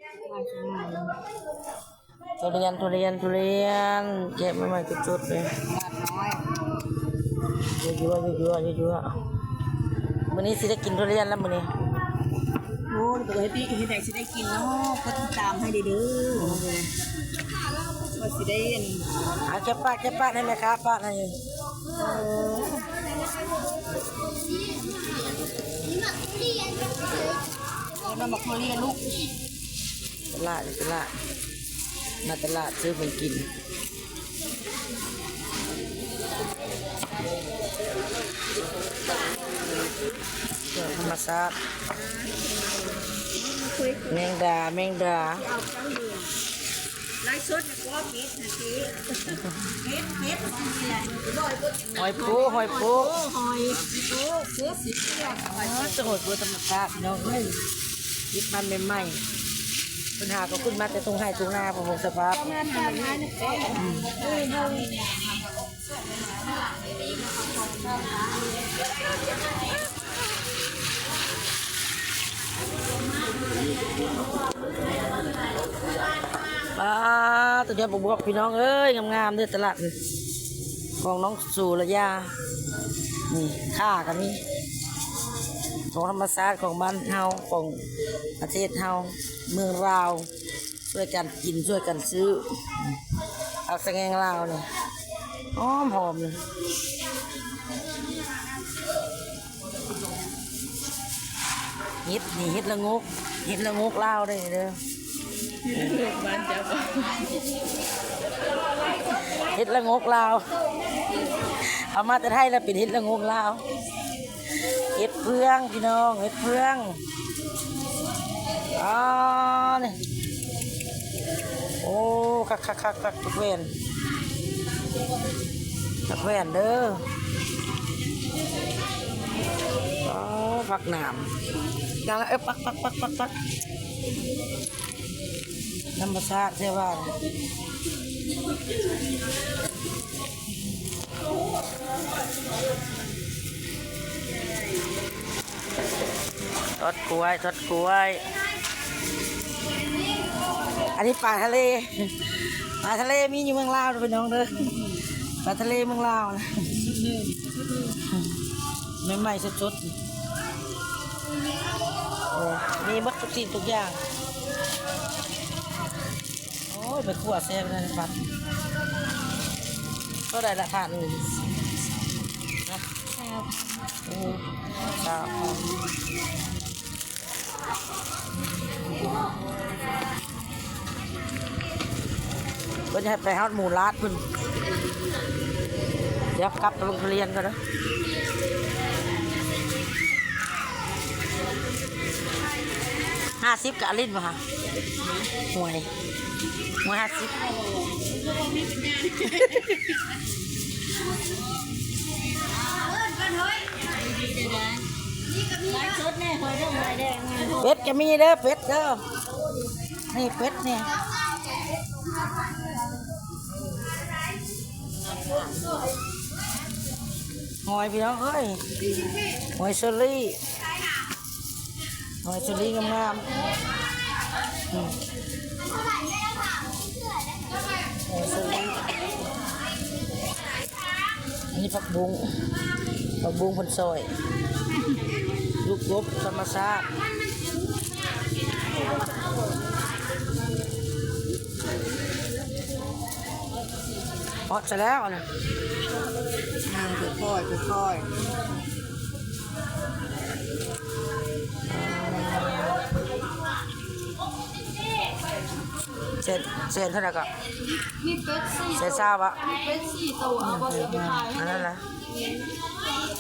ທຸລຽນ ທຸລຽນ ທຸລຽນ ແກະໃໝ່ໆ ສົດໆ ເລີຍ. ຢວຍໆ ຢວຍໆ ຢວຍໆ. ມື້ນີ້ຊິໄດ້ກິນທຸລຽນແລ້ວມື້ນີ້. ໂອ້ຍ ເຮັດ ເຮັດໃດຊິໄດ້ກິນເນາະ ກົດຕິດຕາມໃຫ້ເດີ້ ວ່າຊິໄດ້ອັນ ອ່າ ແກະປາກ ແກະປາກໃຫ້ແມ່ຄ້າປາກໃຫ້. ເອີ ເອົາໝາກທຸລຽນລູກ. ຕະຫຼາດ ຕະຫຼາດ ມາຕະຫຼາດຊື້ຂອງກິນ ເຄື່ອງທຳມະຊາດ ແມງດາ ແມງດາ. ໄລຟ໌ສົດ ຫອຍໂປ້ ຫອຍໂປ້ ຫອຍໂປ້ ໂອ້ ໂອ້ ໂອ້ ສະຫອຍໂປ້ທຳມະຊາດພີ່ນ້ອງເອີຍ ເກັບມາໃໝ່ໆ ເພິ່ນຫາກໍຂຶ້ນມາແຕ່ທົ່ງໄຮ່ທົ່ງນາ ເບິ່ງສະພາບ. ປາດ ຕົວດຽວບວກໆ ພີ່ນ້ອງເອີຍ ງາມໆ ເດີ້ ຕະຫຼາດນີ້ ຂອງນ້ອງສຸລະຍາ ນີ້ ຂ່າກໍມີ ຂອງທຳມະຊາດຂອງບ້ານເຮົາ ຂອງປະເທດເຮົາ ເມືອງລາວ ຊ່ວຍກັນກິນ ຊ່ວຍກັນຊື້ ຜັກສະແງງລາວນີ້ ຫອມໆ ນີ້. ເຫັດນີ້ ເຫັດລະໂງກ ເຫັດລະໂງກລາວເດີ້ ເຫັດລະໂງກລາວ ເຫັດລະໂງກລາວ ເອົາມາແຕ່ໄທແລ້ວເປັນເຫັດລະໂງກລາວ ເຫັດເຟືອງພີ່ນ້ອງ ເຫັດເຟືອງ ອໍ ນີ້. ໂອ້ ຄັກໆໆໆ ຜັກແວ່ນ ຜັກແວ່ນເດີ້ ອໍ ຜັກໜາມ ນັ້ນລະ ເອີ ປັກໆໆໆ ທຳມະຊາດແທ້ວ່າ. ທອດກ້ວຍ ທອດກ້ວຍ ອັນນີ້ປາທະເລ ປາທະເລມີຢູ່ເມືອງລາວເດີ້ພີ່ນ້ອງເດີ້ ປາທະເລເມືອງລາວນະ ໃໝ່ໆ ສົດໆ ເອີ ມີໝົດທຸກສິ່ງທຸກຢ່າງ. ໂອ້ຍ ໄປຂົ້ວແຊບເລີຍ ປັດ ເທົ່າໃດລະຖາດໜຶ່ງນະ? ຊາວພັນ ເອີ ຊາວພັນ ເພິ່ນໃຫ້ໄປຮອດໝູລາດພຸ້ນ ດຽວກັບໄປເບິ່ງທຸລຽນກ່ອນເດີ້. ຫ້າສິບກະຫຼິ້ນບໍ່ຫະ? ຫວຍ ຫວຍຫ້າສິບ ເປັດກະມີເດີ້ ເປັດເດີ້ ນີ້ເປັດນີ້. ຫອຍພີ່ນ້ອງເອີຍ ຫອຍເຊີຣີ ຫອຍເຊີຣີງາມໆ ອືມ ຫອຍເຊີຣີ ອັນນີ້ຜັກບຸ້ງ ຜັກບຸ້ງເພິ່ນຊອຍ ລູກກົບທຳມະຊາດ. ເປາະຊະແລ້ວນະ ອ່າ ຄ່ອຍໆ ຄ່ອຍໆ ແສນ ແສນເທົ່າໃດກໍ? ມີເປັບສີ່ ແສນຊາວ ບໍ່? ມີເປັບສີ່ໂຕ ເອົາບໍ່? ຊິເອົາໄປຂາຍໃຫ້ ອັນນັ້ນນະ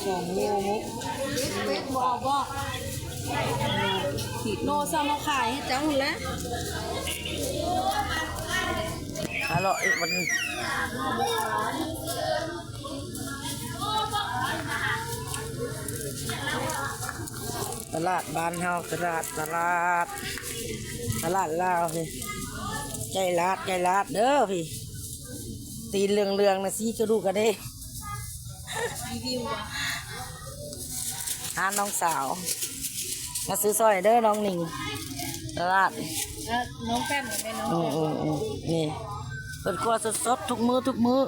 ສອງໂລ ເປັດບໍ່ເອົາບໍ່? ໂລ ສາມເອົາຂາຍໃຫ້ເຈົ້າຫັ້ນແຫຼະ. ມາເລາະອີກບັດນີ້ ຕະຫຼາດບ້ານເຮົາ ຕະຫຼາດ ຕະຫຼາດ ຕະຫຼາດລາວພີ້ ໃກ້ລາດ ໃກ້ລາດເດີ້ພີ້ ຕີນເຫຼືອງໆ ນະ ຊີ້ກະດູກກະເດ. ຮ້ານນ້ອງສາວ ມາຊື້ຊ່ອຍເດີ້ນ້ອງໜິງ ຕ ຕະຫຼາດ ເອີ ນ້ອງແປ້ມ ແມ່ນ້ອງ ອື ແປ້ມ ອື ອື ນີ້ ເພິ່ນຂົ້ວສົດໆ ທຸກມື້ ທຸກມື້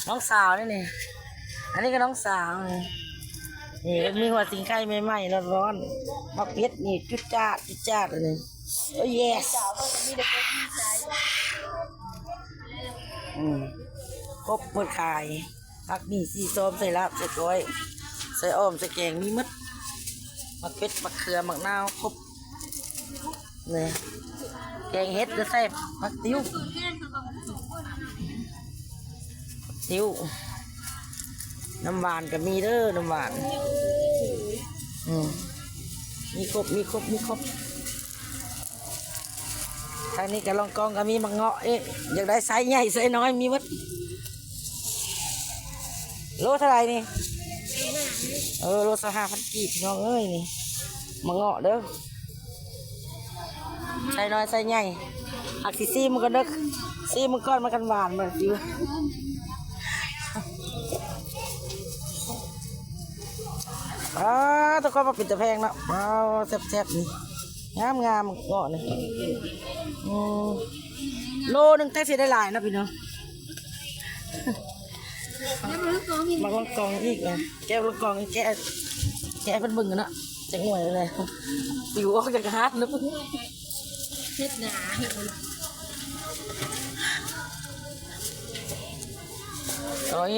ນ້ອງສາວນີ້ ນີ້ ອັນນີ້ກໍນ້ອງສາວ ນີ້ ນີ້ ເພິ່ນມີຫົວສິງໄຄໃໝ່ໆ ຮ້ອນໆ ໝາກເຜັດນີ້ ຈຸດຈາດ ຈຸດຈາດ ອັນນີ້ ໂອ້ ເຢສ ສາວເພິ່ນກໍມີແຕ່ເຜັດມີໃສ ອື ຄົບເພິ່ນຂາຍ ຜັກນີ້ ຊີ້ຊອມ ໃສ່ລາບ ໃສ່ກ້ອຍ ໃສ່ອ່ອມ ໃສ່ແກງ ມີໝົດ ໝາກເຜັດ ໝາກເຂືອ ໝາກນາວ ຄົບ ນີ້ ແກງເຫັດກໍແຊບ ຜັກຕິ້ວ ຕິ້ວ ນ້ຳຫວານກໍມີເດີ້ ນ້ຳຫວານ ອື ມີຄົບ ມີຄົບ ມີຄົບ. ທາງນີ້ກະລອງກອງກໍມີ ໝາກເງາະອີກ ຢາກໄດ້ໄຊໃຫຍ່ໄຊນ້ອຍມີໝົດ. ໂລເທົ່າໃດນີ້? ເອີ ໂລຊາວຫ້າພັນກີບ ພີ່ນ້ອງເອີຍ ນີ້ ໝາກເງາະເດີ້ ໄຊນ້ອຍໄຊໃຫຍ່. ອັກຊິຊີມມັນກ່ອນເດີ້ ຊີມມັນກ່ອນ ມັນຄັນຫວານມັນຊິ ອ້າ ແຕ່ກໍວ່າເປັນຕາແພງເນາະ ວ້າວ ແຊບໆ ນີ້ ງາມໆ ເງາະນີ້ ອື ໂລໜຶ່ງແຕ່ຊິໄດ້ຫຼາຍເນາະພີ່ນ້ອງ. ໝາກລອງກອງອີກ ເອີ ແກະລອງກອງ ແກະ ແກະໃຫ້ເພິ່ນເບິ່ງກັນເນາະ ຈັກໜ່ວຍເລີຍ ປິວອອກຈາກຫາກເນາະ ເຮັດໜາ ໂອ້ຍ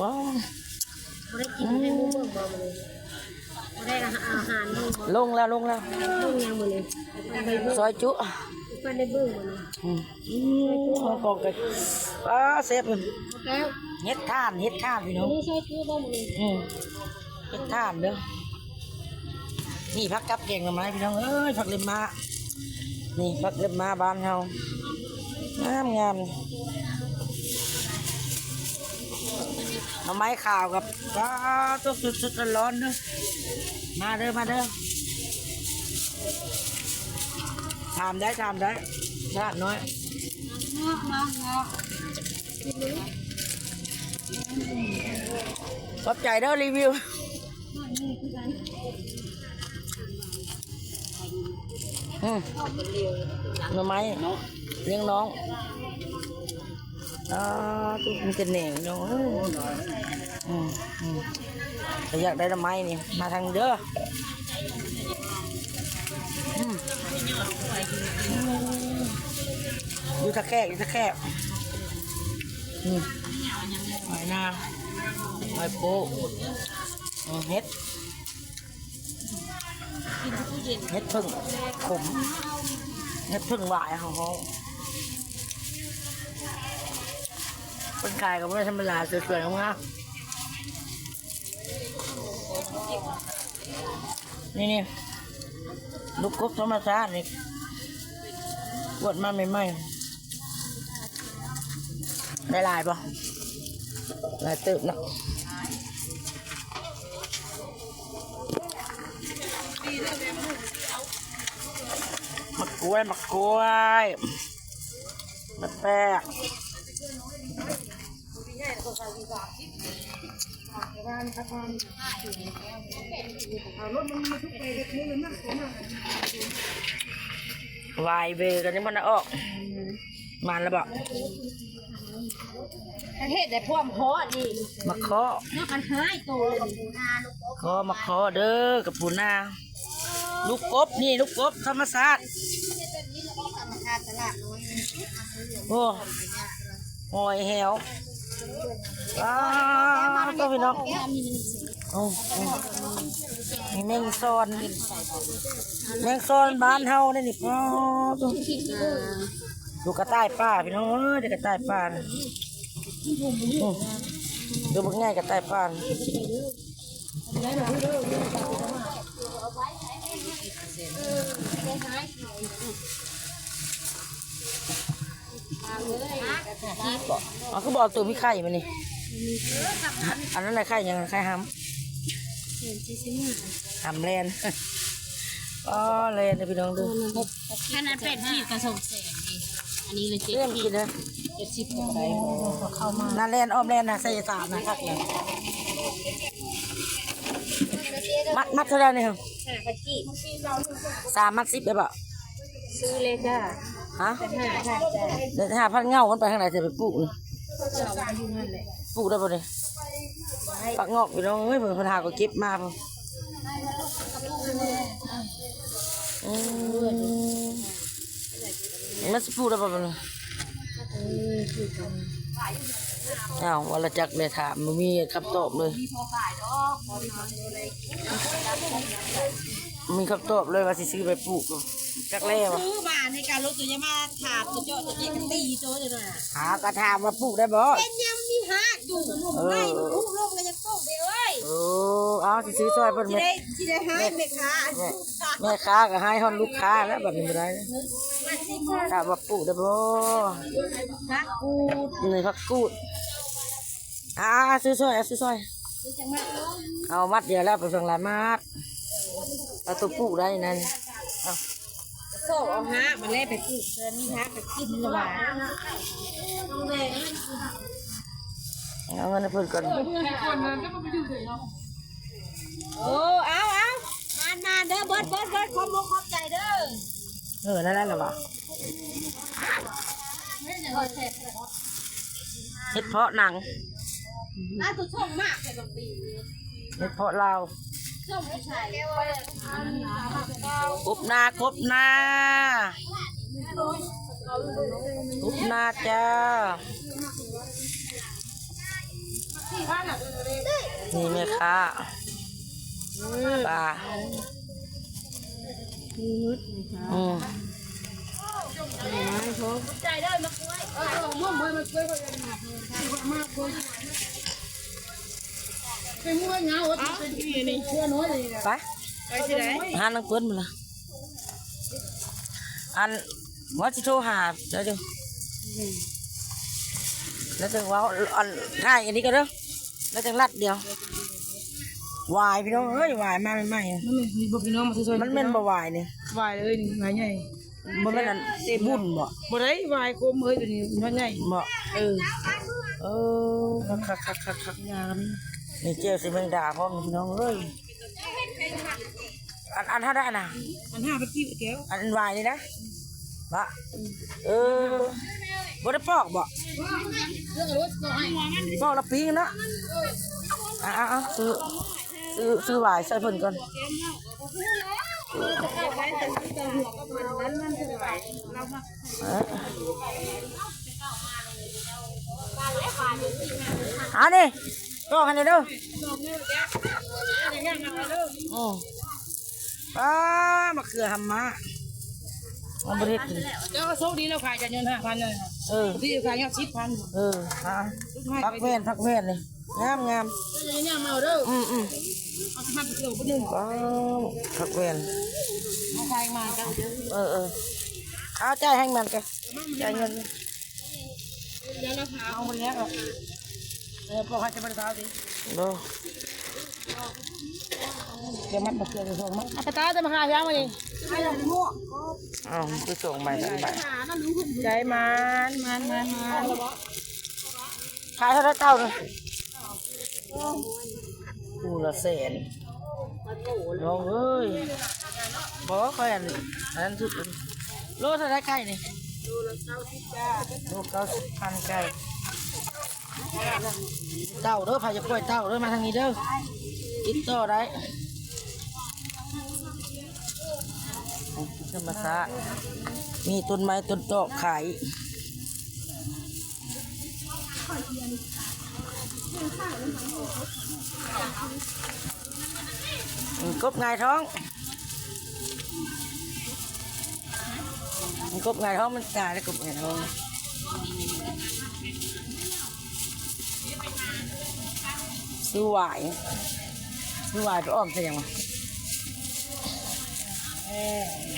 ວ້າວ. ບໍ່ໄດ້ກິນໃຫ້ໝູ່ເບິ່ງບໍ່ມື້ນີ້? ບໍ່ໄດ້ອາຫານ ອາຫານລົງບໍ່? ລົງແລ້ວ ລົງແລ້ວ ລົງຫຍັງມື້ນີ້? ຊອຍຈຸ ເພິ່ນໄດ້ເບິ່ງບໍ່ນີ້? ອື ອື ຂອງກອງກັນ ອ້າ ແຊບ ເຫັດຖ່ານ ເຫັດຖ່ານ ພີ່ນ້ອງ ນີ້ຊອຍຈຸບໍ່ມື້ນີ້? ອື ເຫັດຖ່ານເດີ້. ນີ້ ຜັກກັບແກງໜໍ່ໄມ້ ພີ່ນ້ອງເອີຍ ຜັກເລັບມ້າ ນີ້ ຜັກເລັບມ້າບ້ານເຮົາ ງາມໆ ໜໍ່ໄມ້ຂາວກັບ ປາໂທ້ ສົດໆ ຮ້ອນໆ ເດີ້ ມາເດີ້ ມາເດີ້ ຖາມໄດ້ ຖາມໄດ້ ຕະຫຼາດນ້ອຍ ຂອບໃຈເດີ້ ຣີວິວ. ອື ໜໍ່ໄມ້ ລ້ຽງນ້ອງ ອ້າ ຕຸກມັນຈະແໜງເນາະ ເອີ ອື ອື ໃຜຢາກໄດ້ໜໍ່ໄມ້ນີ້ ມາທາງນີ້ເດີ້ ອື ຢູ່ທ່າແຂກ ຢູ່ທ່າແຂກ ອື ຫອຍນາງ ຫອຍໂປ້ ເຫັດ ເຫັດເຜິ້ງຂົມ ເຫັດເຜິ້ງຫວາຍ ເຮົາຮ້ອງ ເພິ່ນຂາຍກໍບໍ່ໄດ້ທຳມະດາ ສວຍໆ ງາມໆ ນີ້ໆ ລູກກົບທຳມະຊາດນີ້ ກວດມາໃໝ່ໆ ໄດ້ຫຼາຍບໍ່? ຫຼາຍເຕີບເນາະ ໝາກກ້ວຍ ໝາກກ້ວຍ ໝາກແປກ ວາຍເວກັນຍັງບໍ່ໄດ້ອອກ ມາແລ້ວບໍ່? ປະເທດໃດພວມພໍ້ນີ້ ມາເຄາະ ນອກອັນຫາຍໂຕເລີຍນີ້ ເຄາະ ມາເຄາະເດີ້ ກັບປູນາ ລູກກົບນີ້ ລູກກົບທຳມະຊາດ ໂອ້ ຫອຍແຫວ ວ້າວ ໂຕ ພີ່ນ້ອງ ໂອ້ ນີ້ແມງຊອນ ແມງຊອນບ້ານເຮົາເດ້ນີ້ ປ້າໂຕ ດູກະຕ່າຍປ່າ ພີ່ນ້ອງເອີຍ ເດ້ກະຕ່າຍປ່າ ໂອ້ ໂຕບັກໃຫຍ່ກະຕ່າຍປ່າ ເອົາ ຄືບໍ່ເອົາໂຕມີໄຂ່ມານີ້ ອັນນັ້ນນະໄຂ່ຫຍັງ ໄຂ່ຫຳ ຫຳແລ່ນ ອໍ ແລ່ນເດີ້ ພີ່ນ້ອງເດີ້ ຂະໜາດແປດຂີບກໍສອງແສນເດ້ ອັນນີ້ລະເຈັດຂີບ ເຈັດສິບກໍໄດ້ ນັ້ນແລ່ນອ້ອມແລ່ນນະ ໃສ່ສາມນະ ຄັກນະ ມັດ ມັດເທົ່າໃດນີ້? ຫ້າພັນກີບ ສາມມັດສິບໄດ້ບໍ່? ຊື້ເລີຍຈ້າ. ຮະ? ເຈັດສິບຫ້າພັນຈ້າ. ເຈັດສິບຫ້າພັນ ເຫງົ້າມັນໄປທາງໃດ ຈະໄປປູກນີ້? ປູກໄດ້ບໍ່ນີ້? ໄດ້. ຜັກງອກ ພີ່ນ້ອງເອີຍ ເພິ່ນຫາກໍເກັບມາພຸ້ນ. ອືມ ມັນຊິປູກໄດ້ບໍ່ບັດນີ້? ອ້າວ ວ່າລະຈັກແລ້ວ ຖາມບໍ່ມີຄຳຕອບເລີຍ. ມີຄຳຕອບເລີຍວ່າຊິຊື້ໄປປູກ ຈັກແລ້ວ ຊື້ມາໃນການລົດ ຈະຢ່າມາຖາມ ຈະເຈາະຈະເຈາະ ຈະຕີໂຕ ຈະໜ້ອຍ. ຫາກະຖາມວ່າປູກໄດ້ບໍ່? ເປັນຫຍັງມີຮາກຢູ່? ເອີ ໄດ້ ມັນຜຸລົງແລ້ວຍັງປົກເດ້ເອີຍ. ເອີ ເອົາ ຊິຊື້ຊ່ອຍເພິ່ນ ຊິໄດ້ ຊິໄດ້ຮ້າຍແມ່ຄ້າ ແມ່ ແມ່ຄ້າກໍຮ້າຍຮອດລູກຄ້າແລ້ວ ບັດນີ້ບໍ່ໄດ້. ຖາມວ່າປູກໄດ້ບໍ່? ຜັກກູດ ນີ້ຜັກກູດ. ອ່າ ຊື້ຊ່ອຍ ເອົາ ຊື້ຊ່ອຍ ເອົາມັດດຽວແລ້ວ ໄປເບິ່ງຫຼາຍມັດ ເອົາໂຕປູກໄດ້ນັ້ນ. ເອົາ ໂຊກເອົາຮາກມາແລ້ວໄປປູກ ເພື່ອມີຮາກໄປກິນລະວ່າ. ເອົາເງິນໃຫ້ເພິ່ນກ່ອນ. ໂອ້ ເອົາ ເອົາ ມາ ມາເດີ ເບິດ ເບິດ ເບິດ ຂອບອົກຂອບໃຈເດີ. ເອີ ນັ້ນແຫຼະລະວ່າ ເຫັດເພາະໜັງ ລາວຕົວສົ່ງມາແຕ່ບາງປີ ເຫັດເພາະລາວ ສົ່ງໄປໃສ ຄົບໜ້າ ຄົບໜ້າ ຄົບໜ້າຈ້າ. ນີ້ແມ່ຄ້າ ປາ ມີໝົດແມ່ຄ້າ ອືມ ໃຈເດີ ມາກ້ວຍ ເອີ ເອີ ມາກ້ວຍ ມາກ້ວຍ ມາກ້ວຍ ເປັນງົວເຫງົ້າ ເປັນ ເປັນເຊືອນ້ອຍ. ໄປ ໄປຊິໄດ້ ຫານາງເພິ່ນພຸ້ນລະ. ອັນ ວ່າຊິໂທຫາແລ້ວເດີ ແລ້ວຈັ່ງເວົ້າ ອັນ ຖ່າຍອັນນີ້ກ່ອນເດີ ແລ້ວຈັ່ງລັດດຽວ. ຫວາຍ ພີ່ນ້ອງເອີຍ ຫວາຍມາໃໝ່ໆ ມັນມີບໍ່ ພີ່ນ້ອງມາຊ່ວຍໆ ມັນແມ່ນບໍ່ຫວາຍນີ້? ຫວາຍເອີຍ ນີ້ຫວາຍໃຫຍ່ ບໍ່ແມ່ນອັນບຸນບໍ່? ບໍ່ໄດ້ ຫວາຍຄົມເອີຍ ໂຕນີ້ຍອດໃຫຍ່ບໍ່? ເອີ ເອີ ຄັກໆໆໆ ງາມ. ນີ້ແຈ່ວໃສ່ແມງດາພ້ອມ ພີ່ນ້ອງເອີຍ. ອັນ ອັນເທົ່າໃດນະ? ອັນຫ້າພັນກີບແກ້ວ ອັນຫວາຍນີ້ນະ ບະ ເອີ ບໍ່ໄດ້ປອກບໍ່? ປອກລະປີ້ງເນາະ. ເອົາໆໆ ຊື້ ຊື້ ຊື້ຫວາຍໃສ່ເພິ່ນກ່ອນ. ເອົານີ້ ປອກໃຫ້ແດ່ເດີ. ອື ປ້າ ມະເຂືອຫຳມາ ມັນບໍ່ໄດ້ເຮັດກິນ. ເຈົ້າກໍໂຊກດີແລ້ວ ຂາຍຈະເງິນຫ້າພັນເລີຍ. ເອີ ດີຂາຍຍອດສິບພັນ. ເອີ ຫາ ຜັກແວ່ນ ຜັກແວ່ນນີ້ ງາມໆ. ເຈົ້າຢ່າຍ່າງມາເດີ. ອືມໆ ເອົາສິບພັນໄປເກີບຄົນໜຶ່ງ. ວ້າວ ຜັກແວ່ນ ເອົາຂາຍມາເຈົ້າ. ເອີໆ ເອົາ ຈ່າຍໃຫ້ມັນກະ ຈ່າຍເງິນ. ເອົາບໍ່ແລ້ວ ເອີ ປອກໃຫ້ຈະບໍ່ໄດ້ເອົາຕິ. ໂດ ດຽວມັນບໍ່ເກີດໃນທ້ອງມັນ. ອາປະຕາຈະມາຫາເຮົານີ້. ອ້າວ ຄືສອງໃບ ສາມໃບ. ໃຈມັນ ມັນ ມັນ ມັນ. ຂາຍເທົ່າໃດເຕົ້ານີ້? ຄູ່ລະແສນ ນ້ອງເອີຍ. ບໍ່ ຂ້ອຍອັນ ອັນນັ້ນຖືກ. ໂລເທົ່າໃດໄກ່ນີ້? ໂລລະເກົ້າສິບ ໂລເກົ້າສິບພັນໄກ່. ເຕົ້າເດີ ໃຜຢາກປ່ອຍເຕົ້າເດີ ມາທາງນີ້ເດີ ຕິດຕໍ່ໄດ້. ທຳມະຊາດ ມີຕົ້ນໄມ້ຕົ້ນຕອກຂາຍ. ກົບຫງາຍທ້ອງ ກົບຫງາຍທ້ອງ ມັນຕາຍແລ້ວ ກົບຫງາຍທ້ອງ. ຊື້ຫວາຍ ຊື້ຫວາຍໄປອ້ອມໃສ່ຫຍັງວະ?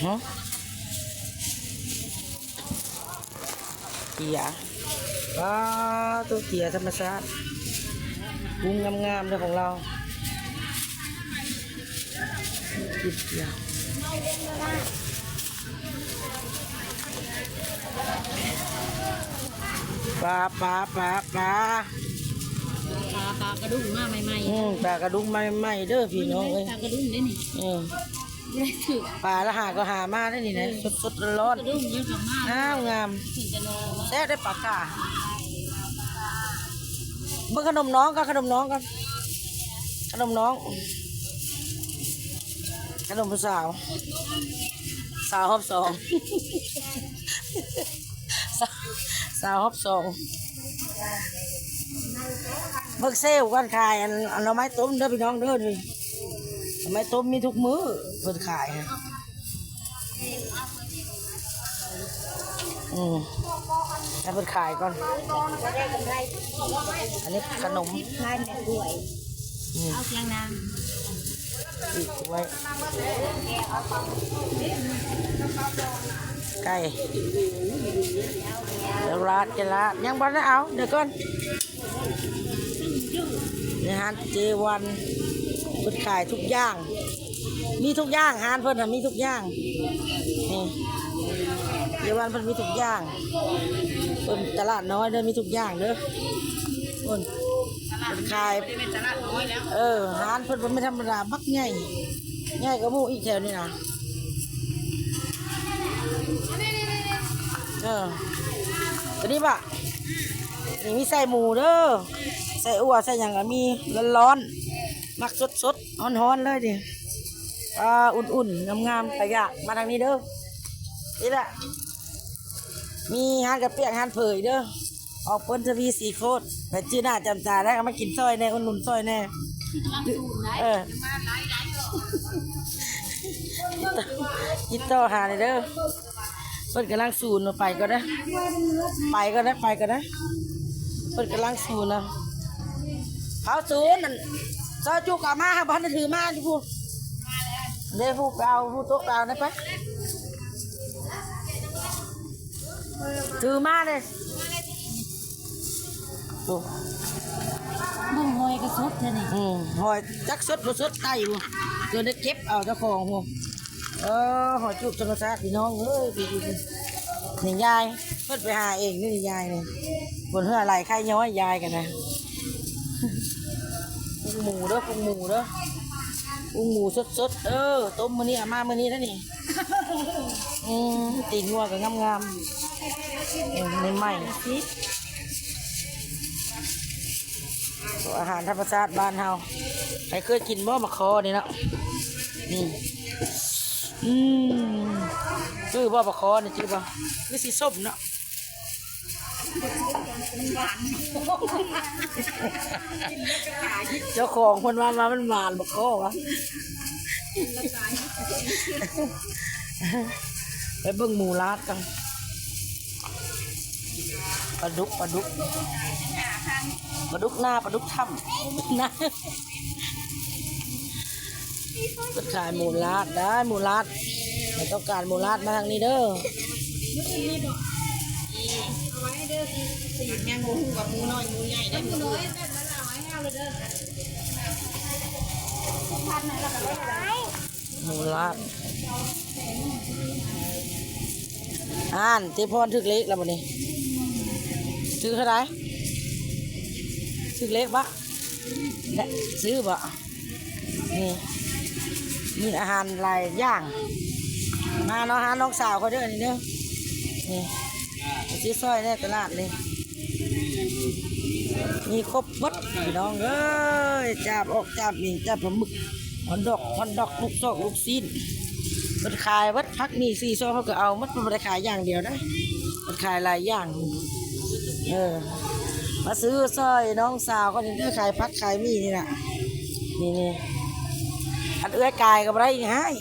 ຮະ? ເກຍ ວ້າວ ໂຕເກຍທຳມະຊາດ ກຸ້ງງາມໆເດີຂອງລາວ. ປາ ປາ ປາ ປາ ປາ ປາກະດຸ້ງມາໃໝ່ໆ. ອືມ ປາກະດຸ້ງມາໃໝ່ໆເດີພີ່ນ້ອງເອີຍ ປາກະດຸ້ງເດ້ນີ້. ອືມ ປາລະຫາກໍຫາມາໄດ້ນີ້ນະ ສົດໆ ຮ້ອນໆ ງາມໆ ແຊບໄດ້ປາກາ. ເບິ່ງຂະໜົມນ້ອງກ່ອນ ຂະໜົມນ້ອງກ່ອນ ຂະໜົມນ້ອງ ຂະໜົມຜູ້ສາວ ສາວຮອບສອງ ສາວ ສາວຮອບສອງ. ເບິ່ງເຊວກ່ອນ ຂາຍອັນ ອັນໜໍ່ໄມ້ຕົ້ມເດີພີ່ນ້ອງເດີ ໜໍ່ໄມ້ຕົ້ມມີທຸກມື້ເພິ່ນຂາຍ. ອືມ ໃຫ້ເພິ່ນຂາຍກ່ອນ ອັນນີ້ຂະໜົມ ຂາຍແມ່ກລ້ວຍ ອືມ ເອົາພຽງນາງ ອີກກ້ວຍ ໄກ່ ແລ້ວລາດ ຈະລາດ ຍັງບໍ່ໄດ້ເອົາ ດຽວກ່ອນ. ໃນຮ້ານເຈວັນ ເພິ່ນຂາຍທຸກຢ່າງ ມີທຸກຢ່າງ ຮ້ານເພິ່ນນະມີທຸກຢ່າງ ນີ້ ເຈວັນເພິ່ນມີທຸກຢ່າງ ເພິ່ນຕະຫຼາດນ້ອຍເດີ ມີທຸກຢ່າງເດີ ເພິ່ນ ເພິ່ນຂາຍ ເອີ ຮ້ານເພິ່ນບໍ່ແມ່ນທຳມະດາ ບັກໃຫຍ່ ໃຫຍ່ກວ່າໝູ່ອີກແຖວນີ້ນະ ເອີ ຕົວນີ້ບະ ນີ້ມີໄສ້ໝູເດີ ໄສ້ອົ່ວ ໄສ້ຫຍັງກໍມີ ຮ້ອນໆ ມັກສົດໆ ຮ້ອນໆ ເລີຍນີ້ ອ່າ ອຸ່ນໆ ງາມໆ ກະຢາກ ມາທາງນີ້ເດີ ນີ້ແຫຼະ ມີຮ້ານກະປຽກ ຮ້ານເຜີອີກເດີ ອອກພົ້ນທະວີສີໂຄດ ໄປຈື່ໜ້າຈຳຕາແລ້ວ ເອົາມາກິນຊ່ອຍແດ່ ອຸດໜູນຊ່ອຍແດ່ ເອີ ຕິດຕໍ່ຫາແດ່ເດີ. ເພິ່ນກຳລັງສູນ ໄປກ່ອນເດີ ໄປກ່ອນເດີ ໄປກ່ອນເດີ ເພິ່ນກຳລັງສູນນະ ເຂົາສູນນັ້ນ ຊອຍຈຸກເອົາມາ ບໍ່ທັນໄດ້ຖືມາຢູ່ພຸ້ນ ເດ້ຜູ້ໄປເອົາ ຜູ້ໂຕະໄປເອົານັ້ນໄປ ຖືມາເດ້. ໂອ້ ເບິ່ງຫອຍກໍສົດແທ້ນີ້ ອືມ ຫອຍຈັກສົດບໍ່ສົດ ໄຕ່ບໍ່ ຕົວໄດ້ເກັບເອົາເຈົ້າຂອງພຸ້ນ ເອີ ຫອຍຈູບທຳມະຊາດພີ່ນ້ອງເອີຍ ນີ້ຍາຍ ເພິ່ນໄປຫາເອງນີ້ຍາຍນີ້ ບົນເຮືອໄຫຼໄຂ່ຍ້ອຍຍາຍກັນນະ ປຸງໝູເດີ ປຸງໝູເດີ ປຸງໝູສົດໆ ເອີ ຕົ້ມມື້ນີ້ ເອົາມາມື້ນີ້ແລ້ວນີ້ ອືມ ຕີນງົວກໍງາມໆ ເອີ ໃໝ່ໆ ອາຫານທຳມະຊາດບ້ານເຮົາ ໃຜເຄີຍກິນບໍ່ ໝາກຄໍ່ນີ້ເນາະ ນີ້ ອືມ ຈື່ບໍ່ ໝາກຄໍ່ນີ້ ຈື່ບໍ່ ຄືຊິສົ້ມເນາະ ເຈົ້າຂອງເພິ່ນວ່າ ວ່າມັນຫວານ ໝາກຄໍ່ຫວາ ໄປເບິ່ງໝູລາດກັນ ປາດຸກ ປາດຸກ ປາດຸກນາ ປາດຸກຖ້ຳນາ ເພິ່ນຂາຍໝູລາດໄດ້ ໝູລາດ ໃຜຕ້ອງການໝູລາດມາທາງນີ້ເດີ ຍັງບໍ່ຮູ້ວ່າໝູນ້ອຍໝູໃຫຍ່ໄດ້ໝູ ໝູລາດ ອ່ານ ເຈພອນຖືກເລກແລ້ວບັດນີ້ ຖືກເທົ່າໃດ ຖືກເລກບໍ່ ໄດ້ຊື້ບໍ່ ນີ້ ມີອາຫານຫຼາຍຢ່າງ ມາເນາະ ຫານ້ອງສາວຂ້ອຍເດີ ອັນນີ້ເດີ ນີ້ ໄປຊື້ຊ່ອຍແດ່ຕະຫຼາດນີ້ ມີຄົບເບິດພີ່ນ້ອງເອີຍ ຈາບອອກ ຈາບໝິງ ຈາບປາໝຶກ ຮອດດອກ ຮອດດອກ ລູກຊອກ ລູກຊີ້ນ ເພິ່ນຂາຍເບິດ ຜັກໝີ່ສີ່ຊອກ ເຂົາກໍເອົາໝົດ ເພິ່ນບໍ່ໄດ້ຂາຍຢ່າງດຽວນະ ເພິ່ນຂາຍຫຼາຍຢ່າງ ເອີ ມາຊື້ຊ່ອຍນ້ອງສາວເຂົານີ້ເດີ ຂາຍຜັກຂາຍໝີ່ນີ້ນະ ນີ້ໆ ອັນເອື້ອຍກາຍກໍບໍ່ໄດ້ອີກ ຮ້າຍ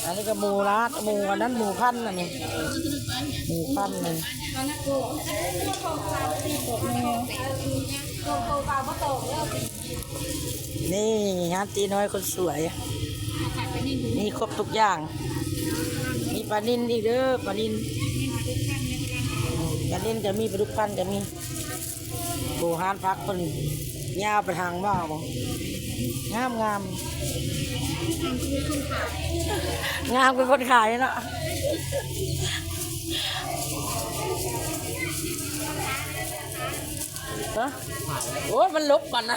ອັນນີ້ກໍໝູລາດ ໝູອັນນັ້ນ ໝູພັນ ອັນນີ້ ໝູພັນ ນີ້ ນີ້ ຮ້ານຕີນ້ອຍຄົນສວຍ ມີຄົບທຸກຢ່າງ ມີປານິນອີກເດີ ປານິນ ປານິນກໍມີ ປາດຸກພັນກໍມີ ໂອ້ ຮ້ານຜັກເພິ່ນຍາວໄປທາງບ່າວ ງາມໆ ງາມຄືຄົນຂາຍເນາະ ຮະ ໂອ້ຍ ມັນຫຼົບມັນນະ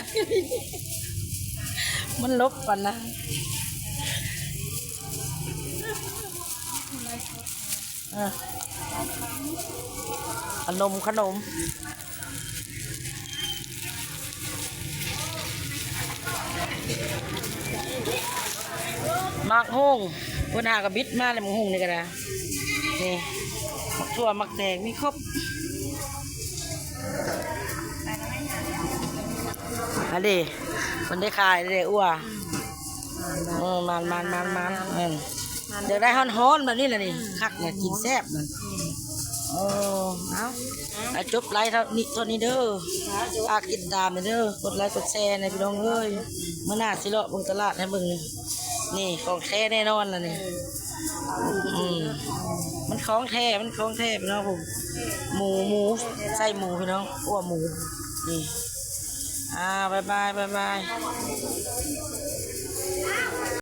ມັນຫຼົບກັນນະ. ອ່ະ ຂະໜົມ ຂະໜົມ ໝາກຫຸ່ງ ເພິ່ນຫາກະບິດມາແລ້ວ ໝາກຫຸ່ງນີ້ກະໄດ້ ນີ້ ໝາກຖົ່ວ ໝາກແຕງ ມີຄົບ. ອັນນີ້ ມັນໄດ້ຂາຍເດ້ ອົວ ເອີ ມັນ ມັນ ມັນ ມັນ ເອີ ຢາກໄດ້ຮ້ອນໆ ແບບນີ້ລະນີ້ ຄັກນະ ກິນແຊບນະ. ໂອ້ ເອົາ ເອົາ ຈົບໄລເທົ່ານີ້ ເທົ່ານີ້ເດີ ຝາກຕິດຕາມແດ່ເດີ ກົດໄລກົດແຊແດ່ພີ່ນ້ອງເອີຍ. ມື້ໜ້າຊິເລາະເບິ່ງຕະຫຼາດໃຫ້ເບິ່ງ ນີ້ ນີ້ຂອງແທ້ແນ່ນອນລະນີ້. ອືມ ມັນຂອງແທ້ ມັນຂອງແທ້ພີ່ນ້ອງ. ໝູ ໝູ ໄສ້ໝູພີ່ນ້ອງ ອົວໝູ ນີ້. ອ່າ ບາຍບາຍ ບາຍບາຍ.